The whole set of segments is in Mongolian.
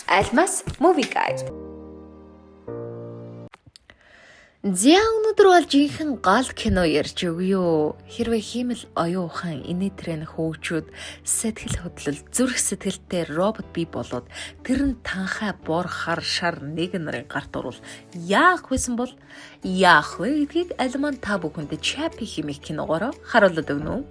Алмас Movie Guide. За, өнөөдөр бол жинхэнэ гол кино ярьж өгье. Хэрвээ хиймэл оюун ухаан, инээтрэн хөгжүүд, сэтгэл хөдлөл, зүрх сэтгэлтэй робот бий болоод тэр нь танхай бор хар шар нэг нарын гарт орвол яах вэсэн бол, яах вэ гэдгийг Алман та бүхэнд Chappie хэмээх киногоороо харуулад өгнө.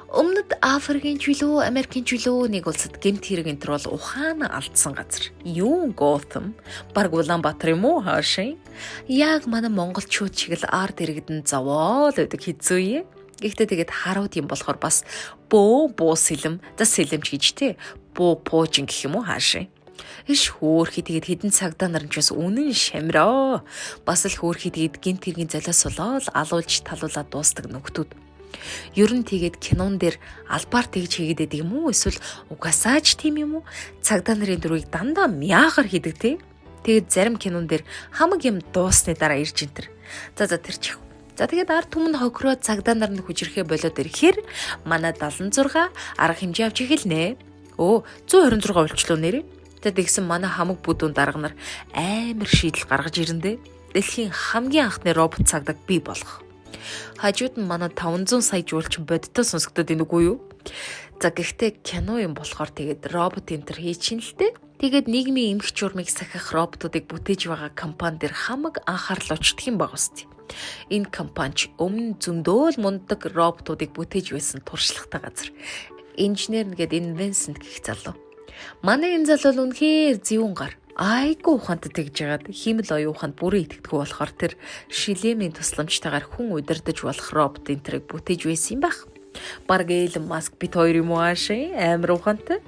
Өмнөд Африкийн ч билүү, Америкийн ч билүү нэг улсад гэмт хэрэг энэ төр бол ухаан алдсан газар. Юун Готэм, баг Улаанбаатар юм уу хаашаа? Яг манай монголчууд шиг л ард иргэдэн зовоол байдаг хэзүү. Гэхдээ тэгээд харууд юм болохоор бас бөө буу сэлэм, за сэлэмч гэж те. Буу пуужин гэх юм уу хаашаа? Иш хөөхи тэгээд хэдэн цагдаа нар нь ч бас үнэн шамраа. Бас л хөөхи тэгээд гэмт хэргийн золиос болоод алуулж талуулаад дуустдаг нөхдүүд. Ер нь тэгээд кинон дээр албаар тэгж хийгээд байдаг юм уу? Эсвэл угаасаа ч тийм юм уу? Цагдаа нарын дүрийг дандаа мяахар хийдэг те. Тэгээд зарим кинон дээр хамаг юм дуусны дараа ирж энэ төр. За тэр чих. За, тэгээд ард түмэн хохироо цагдаа нар нь хүчрэхээ болоод ирэхээр манай 76 арга хэмжээ авч эхэлнэ. Өө, 126 болчлоо нэрээ. За, тэгсэн манай хамаг бүдүүн дарга нар амар шийдэл гаргаж ирэндээ. Дэлхийн хамгийн анхны робот цагдаг бий болох. Хажууд нь манай 500 сая жуулчин бодтой сонсогдоод байна үгүй юу? За, гэхдээ кино юм болохоор тэгээд робот энэ төр хийчин л дээ. Тэгээд нийгмийн эмх журмыг сахих роботуудыг бүтээж байгаа компани дээр хамаг анхаарал очдөг юм баг үстэй. Энэ компани ч өмнө зөндөөл мундаг роботуудыг бүтээж байсан туршлагатай газар. Инженер нэгэд энэ Винсент гэх залуу. Манай энэ залуу бол үнэхээр зэвүүн гар. Айгүй ухаантай тэгж жагаад хиймэл оюун ухаанд бүрэн итгэдэггүй болохоор тэр шилемийн тусламжтайгаар хүн удирдах болох робот энэ тэрийг бүтээж байсан юм байх. Бараг Элон Маск бит хоёр юм уу аашаа амар ухаантай.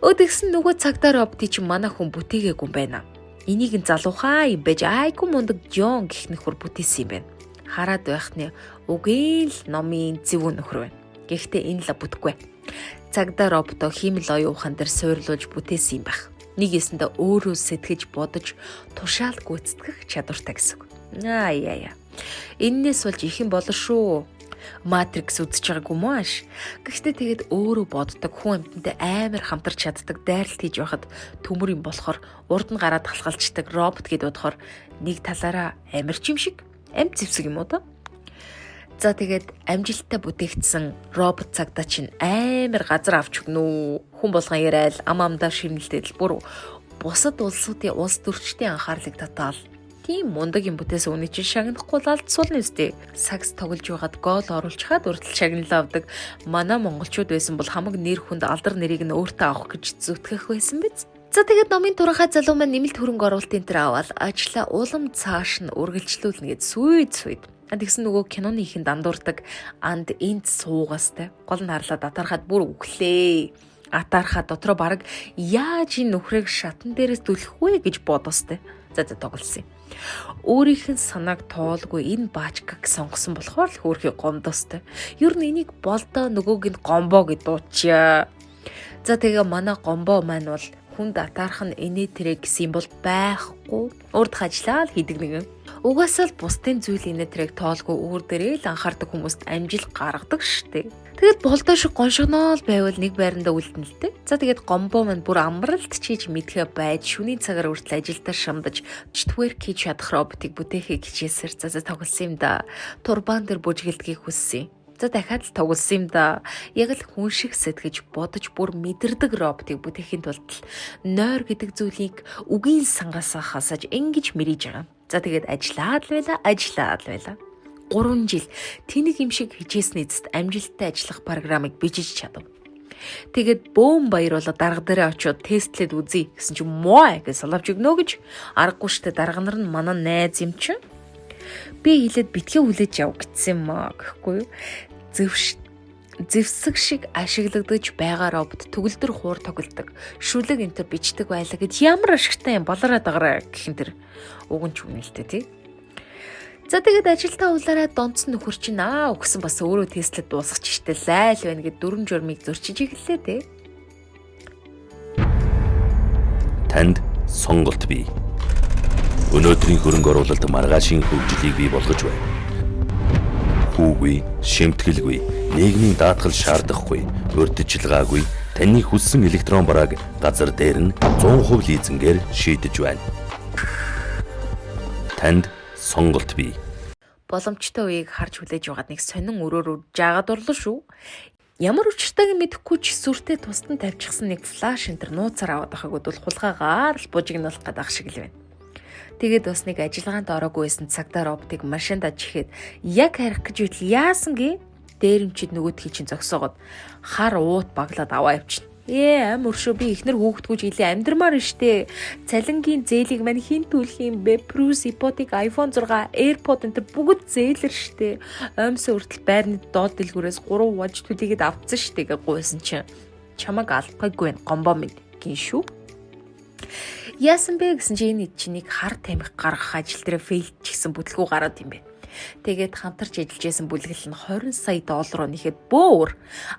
Өдөгсөн нөгөө цагдаа роботыг чинь манай хүн бүтээгээгүй юм байна. Энийг нь залуухаа юм байж айгүй мундаг Жон гэх нөхөр бүтээсэн юм байна. Хараад байхны үгийн л номын зэвүүн нөхөр байна. Гэхдээ энэ л бүтэхгүй. Цагдаа роботоо хиймэл оюун ухаан дээр суйрлуулж бүтээсэн юм байх. Нэг ёсондоо өөрөө сэтгэж бодож тушаал гүйцэтгэх чадвартай гэсэн үг. Аа яа яа. Эннээс болж их юм болно шүү. Матрикс үзэж байгаагүй юм ааш. Гэхдээ тэгээд өөрөө боддог, хүн амьтантай амар хамтарч чаддаг, дайралт хийж байхад төмөр юм болохоор урд нь гараад халахалчдаг робот гэд бодохоор нэг талаараа амар ч юм шиг амьд зэвсэг юм уу да. За, тэгээд амжилттай бүтээгдсэн робот цагдаа чинь амар газар авч өгнө үү? Хүн болгон яриад ам амдаа шимнэлдэл бүр бусад улсуудын улс төрчдийн анхаарлыг татаал. Тийм мундаг юм бүтээсэн үний чинь шагнахгүй л алдсуулна үстэй. Сагс тоглож байгаад гол оруулчихад уртал шагналаа авдаг. Манай монголчууд байсан бол хамаг нэр хүнд алдар нэрийг нь өөртөө авах гэж зүтгэх байсан биз? За, тэгээд номын туранхай залуу маань нэмэлт хөрөнгө оруулалтын тэр аваад ажлаа улам цааш нь үргэлжлүүлнэ гэд сүйд сүйд. Тэгсэн нөгөө киноны ихэнд андуурдаг анд энд суугаастай гол нь харлаад атархаад бүр үхлээ. Атархаа дотроо баг яаж энэ нөхрийг шатан дээрээс түлхэх вэ гэж бодоостой. За за, тоглосон юм. Өөрийнх нь санааг тоолгүй энэ баачкаг сонгосон болохоор л хөөрхий гомдоостой. Ер нь энийг болдоо нөгөөг нь гомбо гэд дуучаа. За, тэгээ манай гомбо маань бол хүнд атаарх нь инээ тэрэ гэсэн юм бол байхгүй. Урд ажиллаа л хийдэг нэгэн. Угаасаа л бусдын зүйл инээ тэрэг тоолгүй өөр дээрээ л анхаардаг хүмүүст амжилт гаргадаг штэ. Тэгэд болдоо шиг гоншгоноо л байвал нэг байрандаа үлдэнэ л дээ. За, тэгээд гомбо маань бүр амралт чийж мэдхэ байж шүний цагаар хүртэл ажилдаа шамдаж twerk хийж чадах роботыг бүтээхийг хичээсэр за за тоглосон юм да. Турбан дээр бүжгэлдгийг хүссэн. За, дахиад л тоглосон юм да. Яг л хүн шиг сэтгэж бодож бүр мэдэрдэг роботыг бүтээхийн тулд нойр гэдэг зүйлийг үгийн сангасаа хасаж ингэж мэрийж байгаа. За, тэгээд ажиллаад л байла, ажиллаад л байла. 3 жил тэнэг юм шиг хичээсний эцэст амжилттай ажиллах програмыг бичиж чадав. Тэгээд бөөн баяр болоо дарга дээрээ очиод тестлээд үзье гэсэн чинь мой гэж соловж өгнө гэж аргагүй штэ, дарга нар нь манай найз юм чинь. Би хэлээд битгий хүлээж яв гэсэн юм аа гэхгүй юу. Зэвш зэвсэг шиг ашиглагдаж байгаа робот төгөлдөр хуур тоглодог. Шүлэг энэ төр бичдэг байлаа гэд ямар ашигтай юм болороо дагаарай гэх юм тэр уг нь ч үнэлтэй тий. За, тэгээд ажилдаа улаараа донцсон нөхөр чинь аа өгсөн бас өөрөө тестлээд дуусгах чиштэй лайл байна гэд дүрм журмыг зөрчиж эхэллээ тий. Танд сонголт бий. Өнөөдрийн хөрөнгө оруулалт маргаашийн хөгжлийг бий болгож байна. Хүүгүй, шимтгэлгүй, нийгмийн даатгал шаардахгүй, урьдчилгаагүй. Таны хүссэн электрон барааг газар дээр нь 100% лизингээр шийдэж байна. Танд сонголт бий. Боломжтой үеийг харж хүлээж байгаад нэг сонин өрөөрөө жаагаад орлоо шүү. Ямар учиртайг мэдэхгүй ч сүртэй тусдан тавьчихсан нэг флаш энэ төр нууцаар аваад байхаг бол хулгайгаар л бужигнуулах гэдэг шиг л байна. Тэгээд бас нэг ажиллагаанд ороогүй байсан цагдаа роботыг машинд аж ихэд яг харих гэж үйл яасан гээ дээрэмчид нөгөөдхий чинь зогсоогоод хар уут баглаад аваа явчихна. Ээ ам өршөө би ихнэр хүүхдгүүж илээ амьдрмаар штэ. Цалингийн зээлийг мань хэн төлөх юм бэ? Прус, ипотек, iPhone 6, AirPod энэ төр бүгд зээлэр штэ. Оймсоо хүртэл байрны доод дэлгүүрээс 3 вож төлийгээд авцсан штэ гэж гуйсан чинь чамаг алдахгүйг байна гомбо мэд гин шүү. Яасан бэ гэсэн чинь энэ чинийг хар тамхи гаргах ажил дээр фейлчихсэн бүтлгүү гараад юм бэ. Тэгээд хамтарч ажиллаж байсан бүлэглэл нь 20 сая доллароо нэхэд бөөр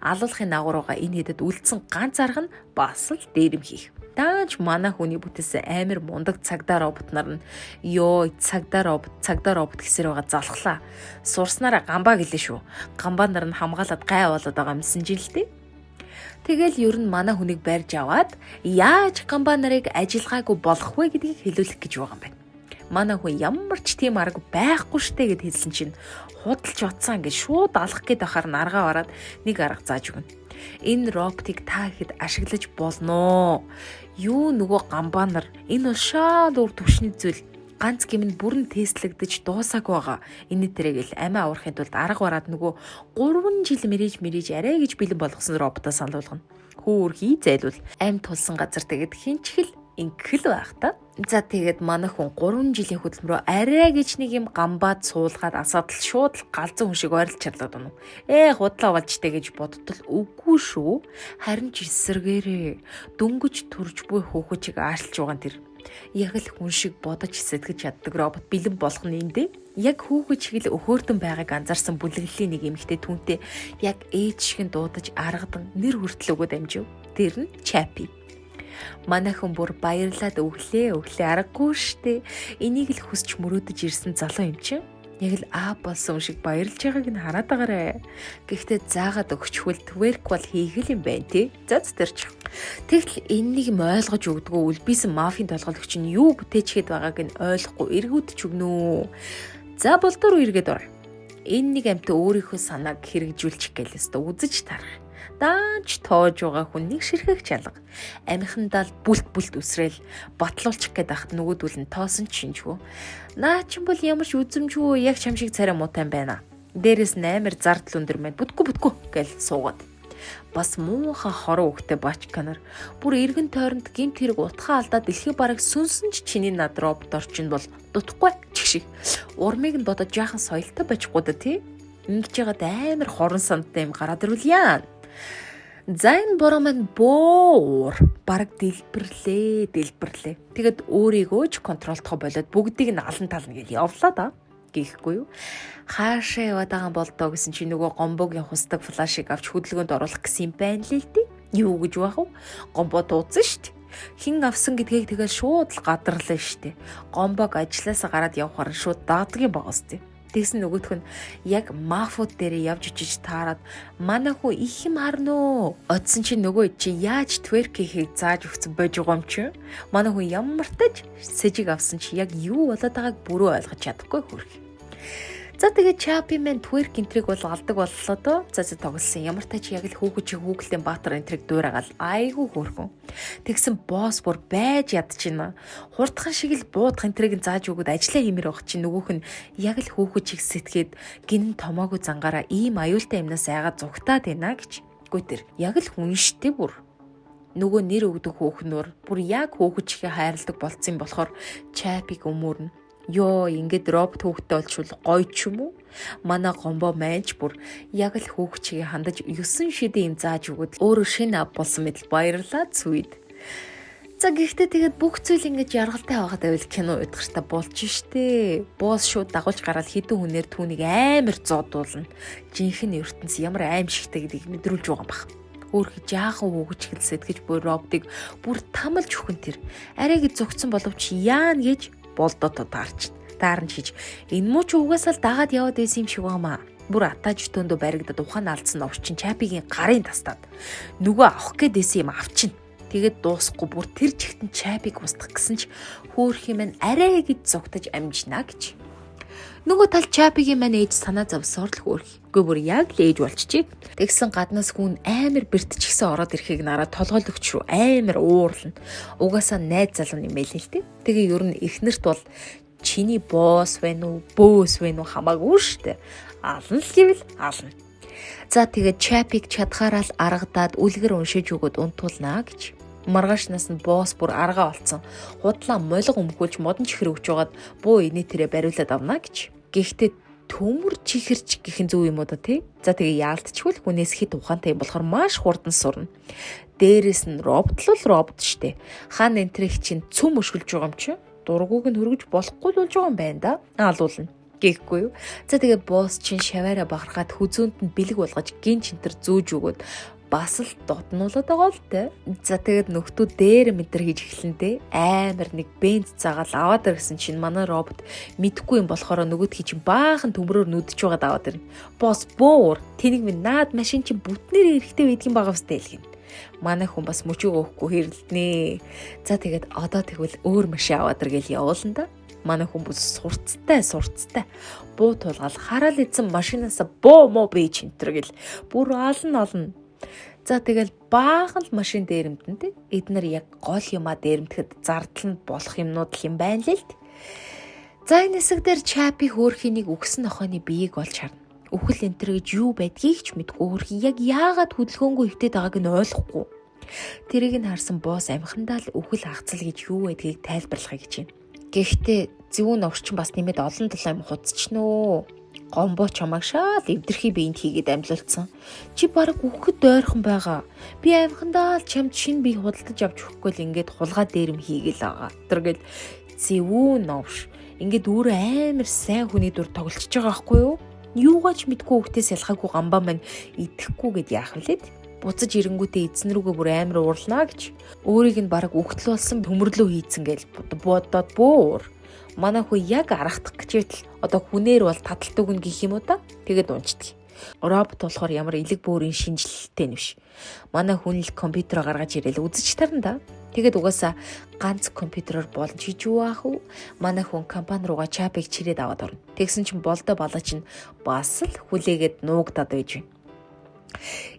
алуулахын нагуурууга энэ хэдэд үлдсэн ганц арга нь бас л дээрэм хийх. Даанч манай хүний бүтээсэн амар мундаг цагдаа робот нар нь ёо цагдаа робот цагдаа робот гэсээр байгаа залхлаа. Сурснараа гамбаа гэлээ шүү. Гамбаа нар нь хамгаалаад гай болоод байгаа юмсан жин л дээ. Тэгэл ер нь манай хүнийг барьж аваад яаж гамбаа нарыг ажиллагаагүй болгох вэ гэдгийг хэлүүлэх гэж байгаа юм байна. Манай хүн ямар ч тийм арга байхгүй штэ гэд хэлсэн чинь худалч утсан гэж шууд алах гээд байхаар наргаа бараад нэг арга зааж өгнө. Энэ роботыг та ихэд ашиглаж болно. Юу нөгөө гамбаа нар энэ бол шал өөр түвшний зүйл ганц гим нь бүрэн тестлэгдэж дуусаагүй байгаа. Энэ тэрэг л амиа аврахын тулд арга бараад нөгөө 3 жил мэрэж мэрэж арай гэж бэлэн болгосон роботоо санал болгоно. Хүүр хий зайлвал амь тулсан газар тэгээд хинчхэл ингэхэл байх та. За тэгээд манай хүн 3 жилийн хөдөлмөрөө арай гэж нэг юм гамбаад суулгаад асаадал шууд л галзуу хүн шиг ойрлж чадлаад байна уу? Ээ худлаа болжтэй гэж бодтол үгүй шүү. Харин ч эсэргээрээ дөнгөж төрж буй хүүхүүчийг аашлж байгаа тэр яг л хүн шиг бодож сэтгэж чаддаг робот бэлэн болох нь эндээ. Яг хүүхэд шиг л өхөөрдөн байгааг анзаарсан бүлэглэлийн нэг эмэгтэй түүнтэй яг ээж шиг нь дуудаж аргадан нэр хүртэл өгөөд амжив. Тэр нь Чапи. Манайхан бүр баярлаад өглөө өглөө аргагүй штэ. Энийг л хүсч мөрөөдөж ирсэн залуу юм чинь. Яг л аа болсон юм шиг баярлж байгааг нь хараад байгаарэ. Гэхдээ заагаад өгчхвэл тверк бол хийх л юм байна тий. За зэтэрч. Тэгтэл энэнийг юм ойлгож өгдгөө үлбисэн мафийн толгойлогч нь юу бүтээчгээд байгааг нь ойлгохгүй эргүүдч өгнө. За болдоор эргээд ор. Энэ нэг амт өөрийнхөө санааг хэрэгжүүлчих гээл өстө үзэж тарах. Даанч тоож байгаа хүн нэг ширхэг чалга. Амихандаа л бүлт бүлт үсрээл батлуулчих гээд ахт нөгөөдөл нь тоосон ч шинжгүй. Наа чин бол ямар ч үзэмжгүй яг чам шиг царай муутай байна. Дээрээс нь амар зардал өндөр мэн бүтггүй бүтггүй гэл суугаад. Бас муухан хорон өгтэй бачканар бүр эргэн тойронд гэмт хэрэг утгаа алдаад дэлхий бараг сүнсэн ч чиний над робот орчин бол дутхгүй чих шиг. Урмыг нь бодож жаахан соёлтой байчихгүй да тий. Ингэж яагаад амар хорон сандтай юм гараад ирвэл яа. За энэ бороо маань бөөр бараг дэлбэрлээ дэлбэрлээ. Тэгэд өөрийгөө ч контролдохоо болоод бүгдийг нь алан тална гэж явлаа да гихгүй юу. Хаашаа яваад байгаа болдоо гэсэн чи нөгөө гомбогийн хусдаг флашыг авч хөдөлгөөнд оруулах гэсэн юм байна л л дээ. Юу гэж байх вэ? Гомбо дуудсан шүү дээ. Хин авсан гэдгийг тэгэл шууд л гадарлаа шүү дээ. Гомбог ажилласаа гараад явхаар шууд дагдгийн байгаас дээ. Тэгсэн нөгөөх нь яг мафууд дээрээ явж очиж таарад манай хүү их юм харнөө. Одсон чи нөгөө чи яаж тверк хийхийг зааж өгсөн байж байгаа юм чи. Манай хүн ямар тач сэжиг авсан чи яг юу болоод байгааг бүрөө ойлгож чадахгүй хөрх. За тэгээд Чапи мэн тверк энтриг бол алдаг боллоо доо. За за тоглосон. Ямар тач яг л хүүхэд чи хүүхэлдийн баатар энтриг дуурайгаал айгүй хөөрхөн. Тэгсэн босс бүр байж ядчихна. Хурдхан шиг л буудах энтриг нь зааж өгөөд ажиллаа хиймээр байх чи нөгөөх нь яг л хүүхэд шиг сэтгээд гинэн томоогүй зангаараа ийм аюултай юмнаас айгаад зугтаад байна гэж. Гү тэр яг л хүн штэ бүр нөгөө нэр өгдөг хөөхнөр бүр яг хөөхөж ихэ хайрладаг болцсон болохоор Чапиг өмөрнө. Йоо, ингээд робот хүүхдтэй болчвол гоё ч юм уу? Манай гомбо майнч бүр яг л хүүхчигээ хандаж 9 шидэн юм зааж өгөөд өөрөө шинэ ав болсон мэт баярлаа цүйд. За гэхдээ тэгээд бүх зүйл ингэж яргалтай байгаад байвал кино удахартай болж штэ. Босс шууд дагуулж гараад хідэн хүнээр түүнийг амар зодуулна. Жинхэнэ ертөнц ямар аимшигтай гэдгийг мэдрүүлж байгаа юм баг. Хөөхи жаахан хүүгч хэл сэтгэж буй роботыг бүр тамалж өгөн тэр. Арай гэж зөгцсөн боловч яана гэж болдото таарч. Таарн хийж энэ муу ч угаасаа л дагаад яваад байсан юм шиг байгаамаа. Бүр атааж төндөө баригдад ухаан алдсан новш чинь Чапигийн гарын тастаад нөгөө авах гээд исэн юм авчин. Тэгээд дуусахгүй бүр тэр чигтэн Чапиг устгах гэсэн ч хөөх юм арай гэж зугтаж амжина гэж. Нөгөө тал Чапигийн маань ээж санаа зовсоор л хөөх. Үгүй бүр яг л ээж болчихжээ. Тэгсэн гаднаас хүн амар бэртчихсэн ороод ирэхийг нараа толгойлогч рүү амар уурлна. Угаасаа найз залуу юм байлээ л дээ. Тэгээ ер нь эхнэрт бол чиний босс вэ нү, бөөс вэ нү хамаагүй шүү дээ. Ална л гэвэл ална. За тэгээд Чапиг чадхаараа л аргадаад үлгэр уншиж өгөөд унтуулнаа гэж. Маргаашнаас нь босс бүр аргаа олцсон. Худлаа молго өмхүүлж модон чихэр өгч байгаад буу инээ тэрэ бариулаад авна гэж. Гэхдээ төмөр чихэрч гэх нь зөв юм уу да тий? За тэгээ яалтчгүй л хүнээс хит ухаантай юм болохоор маш хурдан сурна. Дээрээс нь робот л робот штэ. Хаан энтрих чинь цөм өшгөлж байгаа юм чи. Дургуг нь хөргөж болохгүй л болж байгаа юм байна да. Алуулна гэхгүй юу. За тэгээ босс чинь шаваараа бахархаад хүзүүнд нь бэлэг болгож гин чинтер зүүж өгөөд бас л дотнуулаад байгаа л тэ. За тэгээд нөхдүүд дээр мэдэр хийж эхлэнтэй амар нэг бенз загаал аваад ирсэн чинь манай робот мэдхгүй юм болохоор нөгөөдхий чинь баахан төмрөөр нүдэж байгаад аваад ирнэ. Босс буур тэнийг минь наад машин чинь бүтнээр эрэхтэй байдгийн байгаа үстэй л гин. Манай хүн бас мөчөг өгөхгүй хэрэлдэнэ. За тэгээд одоо тэгвэл өөр машин аваад иргээл явуулна да. Манай хүн бүс сурцтай сурцтай. Буу тулгаал хараал эзэн машинаасаа буу муу би чинтэр гэл бүр олон олон. За тэгэл баахан л машин дээрэмдэн тэ. Эднэр яг гол юмаа дээрэмдэхэд зардал нь болох юмнууд л юм байна л л. За энэ хэсэг дээр Чапи хөөрхийнийг үгсэн нохойны биеийг олж харна. Үхэл энтер гэж юу байдгийг ч мэдгүй хөөрхий яг яагаад хөдөлгөөнгүй хөвтөд байгааг нь ойлгохгүй. Тэрийг нь харсан босс амхандаа л үхэл хагцал гэж юу байдгийг тайлбарлахыг гэж байна. Гэхдээ зөвүүн новшчин бас нэмээд олон талаа юм хуцчихнөө. Гомбо чамайг шаал эвдэрхий биеинд хийгээд амьлуулсан. Чи бараг үхэхэд ойрхон байгаа. Би амхандаа л чамд шинэ бие худалдаж авч өгөхгүй л ингээд хулгай дээрэм хийгээл байгаа. Тэр гэл зөвүүн новш ингээд өөрөө амар сайн хүний дүр тоглолцож байгаа байхгүй юу? Юугаач мэдгүй хөвгтөөс ялгаагүй гамбаа маань идэхгүй гэд яах вэ? Буцаж ирэнгүүтээ эзэн рүүгээ бүр амар уурлнаа гэж. Өөрийг нь бараг үхтэл болсон төмөрлөө хийцэн гэж бодоод буур. Манай хүү яг аргадах гэж байтал одоо хүнээр бол таталт өгнө гэх юм уу та? Тэгээд унцдаг. Робот болохоор ямар элэг бөөрийн шинжилэлтэй нь биш. Манай хүн л компьютероо гаргаж ирээл үзэж тарна да. Тэгээд угаасаа ганц компьютероор боломж хийж юу аах вэ? Манай хүн компани руугаа Чапыг чирээд аваад орно. Тэгсэн чинь болдоо балаа чинь бас л хүлээгээд нуугдаад байж байна.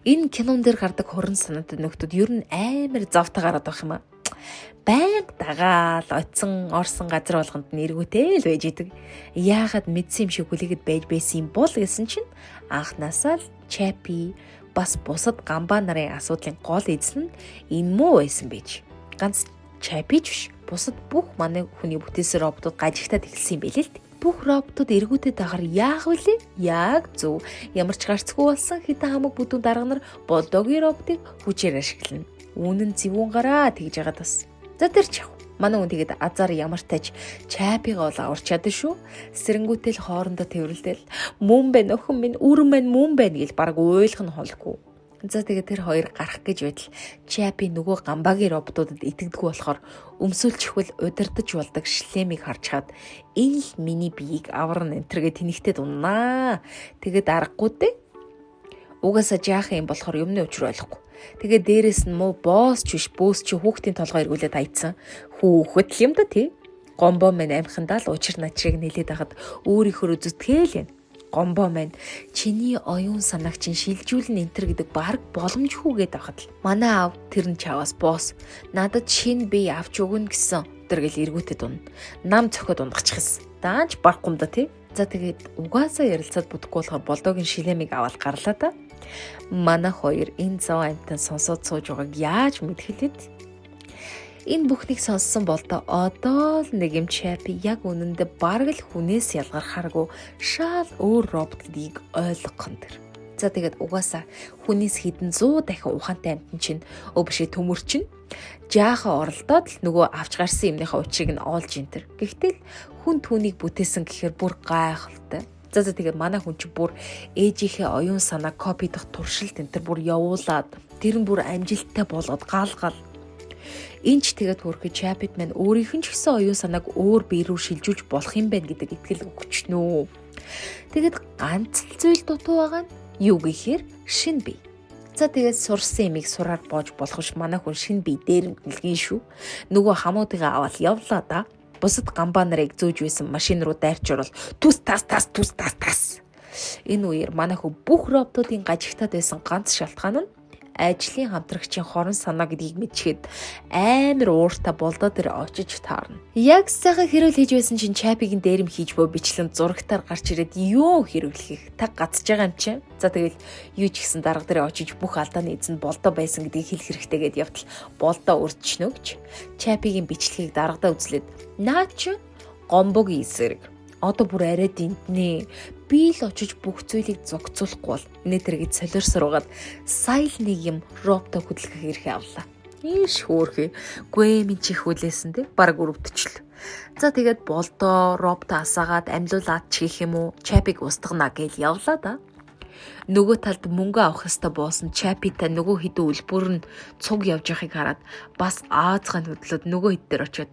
Энэ кинон дээр гардаг хуран санаатай нөхдүүд ер нь амар завтай гараад байх юм аа. Байнга дагаал оцсон орсон газар болгонд нь эргүүтэй л байж идэг. Яагаад мэдсэн юм шиг хүлээгээд байж байсан юм бол гэсэн чинь анхнаасаа л Чапи бас бусад гамбаа нарын асуудлын гол эзэл нь энэ муу байсан байж. Ганц Чапи ч биш бусад бүх манай хүний бүтээсэн роботууд гажигтаад эхэлсэн юм байл л дээ. Бүх роботууд эргүүтэй дагаар яах вүлээ? Яг зөв. Ямар ч гарцгүй болсон хитэн хамаг бүдүүн дарга нар болдогийн роботыг хүчээр ашиглана. Үнэн зөвүүн гараа тэгж яагаад бас. За тэр ч яв. Манай хүн тэгээд азар ямар тач Чапигаа бол аварч чадсан шүү. Сэрэнгүүтэл хоорондоо тэрвэрлдэл мөн байна охин минь өрн байна мөн байна гэж бараг уйлах нь холгүй. За тэгээд тэр хоёр гарах гэж байтал Чапи нөгөө гамбагийн роботуудад итгэдэггүй болохоор өмсөөлчихвэл удирдах болдог шлемийг харж хаад энэ л миний биеийг аварна энэ тэргээ тэнэгтэй дуннаа. Тэгээд аргагүй дээ. Угаасаа жаахан юм болохоор юмны учир ойлгохгүй. Тэгээ дээрэс нь муу босс ч биш бөөс чи хүүхдийн толгой эргүүлээд хайцсан. Хүүхэд л юм да тий. Гомбо маань амхандаа л учир начрыг нэлээд хахад өөрийнхөө зүтгээл юм. Гомбо маань чиний оюун санааг чинь шилжүүлэн энтер гэдэг баг боломжгүй гээд байхад л манай аав тэр нь чаваас босс надад шинэ бие авч өгнө гэсэн тэр гэл эргүүтэд унна. Нам цохиод ундгачихсан. Даанч барахгүй юм да тий. За тэгээд угаасаа ярилцаад бүтэхгүй болохоор болдоогийн шилэмийг аваад гарлаа да. Манай хоёр энэ зав амтан сонсоод сууж байгааг яаж мэдгэлээд? Энэ бүхнийг сонссон болдоо одоо л нэг юм Чапи яг үнэндээ бараг л хүнээс ялгархааргүй шаал өөр робот гэдгийг ойлгох нь тэр. За тэгээд угаасаа хүнээс хэдэн 100 дахин ухаантай амьтан чинь өө бишээ төмөр чинь жаахан оролдоод л нөгөө авч гарсан юмныхаа учрыг нь олж ин тэр. Гэхдээ л хүн түүнийг бүтээсэн гэхээр бүр гайхалтай. За за тэгээд манай хүн чинь бүр ээжийнхээ оюун санаа копидох туршилт энэ төр бүр явуулаад тэр нь бүр амжилттай болгоод гал гал. Энэ ч тэгээд хөөрхий Чапит маань өөрийнх нь ч гэсэн оюун санааг өөр бие рүү шилжүүлж болох юм байна гэдэг итгэл өгчнөө. Тэгэд ганц л зүйл дутуу байгаа нь юу гэхээр шинэ бие. За тэгээд сурсан имийг сураар боож болох ш манай хүн шинэ бие дээрэмдэлгэн шүү. Нөгөө хамуудыгаа аваад явлаа да. Бусад гамбаа нарыг зөөж байсан машин руу дайрч орол түс тас тас түс тас тас. Энэ үеэр манай хүн бүх роботуудын гажигтаад байсан ганц шалтгаан нь ажлын хамтрагчийн хорон санаа гэдгийг мэдчихэд амар ууртай болдоо дээр очиж таарна. Яг сайхан хэрүүл хийж байсан чинь Чапигийн дээрэм хийж буй бичлэн зурагтаар гарч ирээд юу хэрүүлэхийг та гацж байгаа юм чинь. За тэгэл юу ч гэсэн дарга дээр очиж бүх алдааны эзэн болдоо байсан гэдгийг хэлэх хэрэгтэй гэд явтал болдоо өрчнө гэж Чапигийн бичлэгийг даргадаа үзлээд наа чи гомбогийн эсэрэг одоо бүр арай дэнтнэ. Би л очиж бүх зүйлийг зогцуулахгүй бол инээ тэр гэж солиорсоор байгаад сая л нэг юм робто хөдөлгөх эрхээ авлаа. Ийш хөөрхий. Гүй минь чих хүлээсэн те. Бараг өрөвдчихлөө. За тэгээд болдоо робто асаагаад амьлуулаад ч гэх юм уу Чапиг устгана гэж явлаа да. Нөгөө талд мөнгө авах ёстой буусан Чапита нөгөө хэдэн үлбүр нь цуг явж байгааг хараад бас аазгай хөдлөөд нөгөө хэд дээр очиод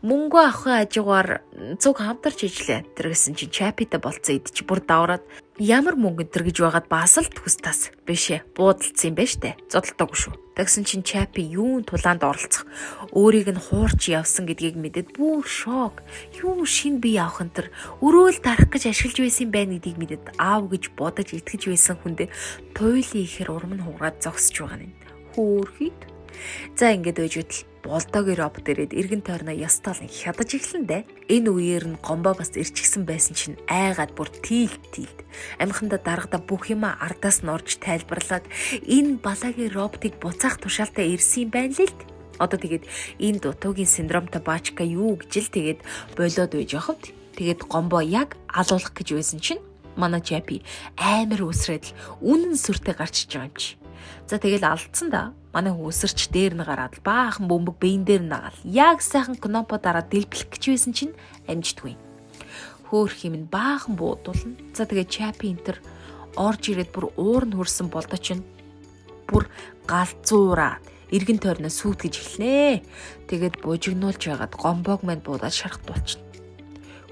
мөнгө авахын хажуугаар цуг хамтарч ижлээ. Тэр гэсэн чинь Чапита болцсон идчих бүр давраад ямар мөнгө энэ гэж байгаад бас л түс тас биш ээ. Буудалцсан юм байна штэ. Зодолтоогүй шүү. Тэгсэн чинь Чапи юун тулаанд оролцох өөрийг нь хуурч явсан гэдгийг мэдээд бүр шок. Юу шин бие авах энэ төр өрөөл дарах гэж ашиглаж байсан юм байна гэдгийг мэдээд аав гэж бодож итгэж байсан хүндээ туйлын ихээр урам нь хугараад зогсож байгаа юм. Хөөрхийд. За ингээд байж үтэл болдоогийн робот ирээд эргэн тойрноо ястаал хядаж эхлэн дээ. Энэ үеэр нь гомбо бас ирчихсэн байсан чинь айгаад бүр тийлд тийлд. Амхандаа даргада бүх юмаа ардаас нь орж тайлбарлаад энэ балаагийн роботыг буцаах тушаалтай ирсэн юм байна л л. Одоо тэгээд энэ дутуугийн синдромтой баачка юу гэж л тэгээд болоод байж явахд тэгээд гомбо яг алуулах гэж байсан чинь манай Чапи амар үсрээд л үнэн сүртэй гарч иж байгаа юм чи. За тэгэл алдсан да. Манай хүн өсөрч дээр нь гараад баахан бөмбөг биен дээр нь нагаал. Яг сайхан кнопо дараад дэлбэлэх гэж байсан чинь амждаггүй. Хөөх юм нь баахан буудулна. За тэгээ Чапи энтер орж ирээд бүр уур нь хөрсөн болдоо чинь бүр галзуураад эргэн тойрноо сүйтгэж эхэлнэ. Тэгээд бужигнуулж байгаад гомбог манд буудаад шархтуулчихна.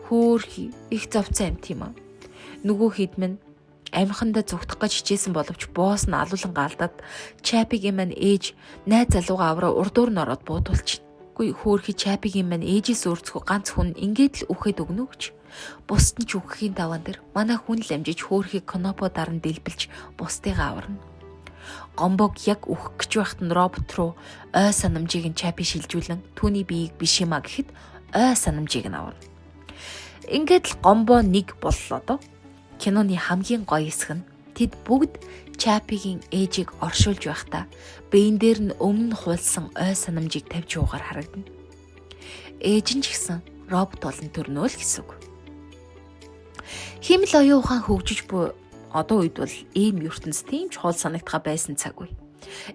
Хөөхи их зовцсон амт юм аа. Нөгөө хэд минь амхандаа зүгтэх гэж хичээсэн боловч босс нь алуулан гаалдаад Чапигийн маань ээж найз залуугаа авраа урдуур нь ороод буудуулчихна. Үгүй хөөхи Чапигийн маань ээжээс өөрцгөө ганц хүн ингээд л үхээд өгнө гэж. Бусд нь ч үхэхийн даваан дээр манай хүн л амжиж хөөхийг кнопо даран дэлбэлж бусдыгаа аварна. Гомбог яг үхэх гэж байхад нь робот руу ой санамжийг нь Чапи шилжүүлэн түүний биеийг биш юм а гэхэд ой санамжийг нь аварна. Ингээд л гомбо нэг боллоо доо. Киноны хамгийн гоё хэсэг нь тэд бүгд Чапигийн ээжийг оршуулж байхдаа биен дээр нь өмнө нь хуулсан ой санамжийг тавьж уугаар харагдана. Ээж нь ч гэсэн робот болон төрнөө л гэсэн үг. Хиймэл оюун ухаан хөгжиж буй одоо үед бол ийм ертөнц тийм ч хол санагдхаа байсан цаг үе.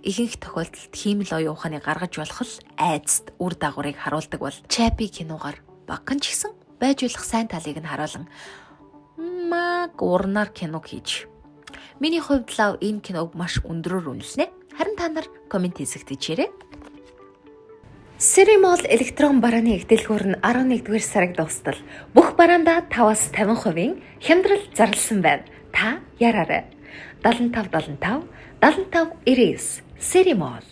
Ихэнх тохиолдолд хиймэл оюун ухааныг гаргаж болох л айцт үр дагаврыг харуулдаг бол Чапи киногаар багхан ч гэсэн байж болох сайн талыг нь харуулan маг урнаар киног хийж. Миний хувьд лав энэ киног маш өндрөөр үнэлнэ. Харин та нар коммент хэсэгт бичээрэй. Сиримол электрон барааны их дэлгүүр нь 11-р сарыг дуустал бүх бараандаа 5-50% хямдрал зарласан байна. Та яраарай. 75 75 75 99 Сиримол.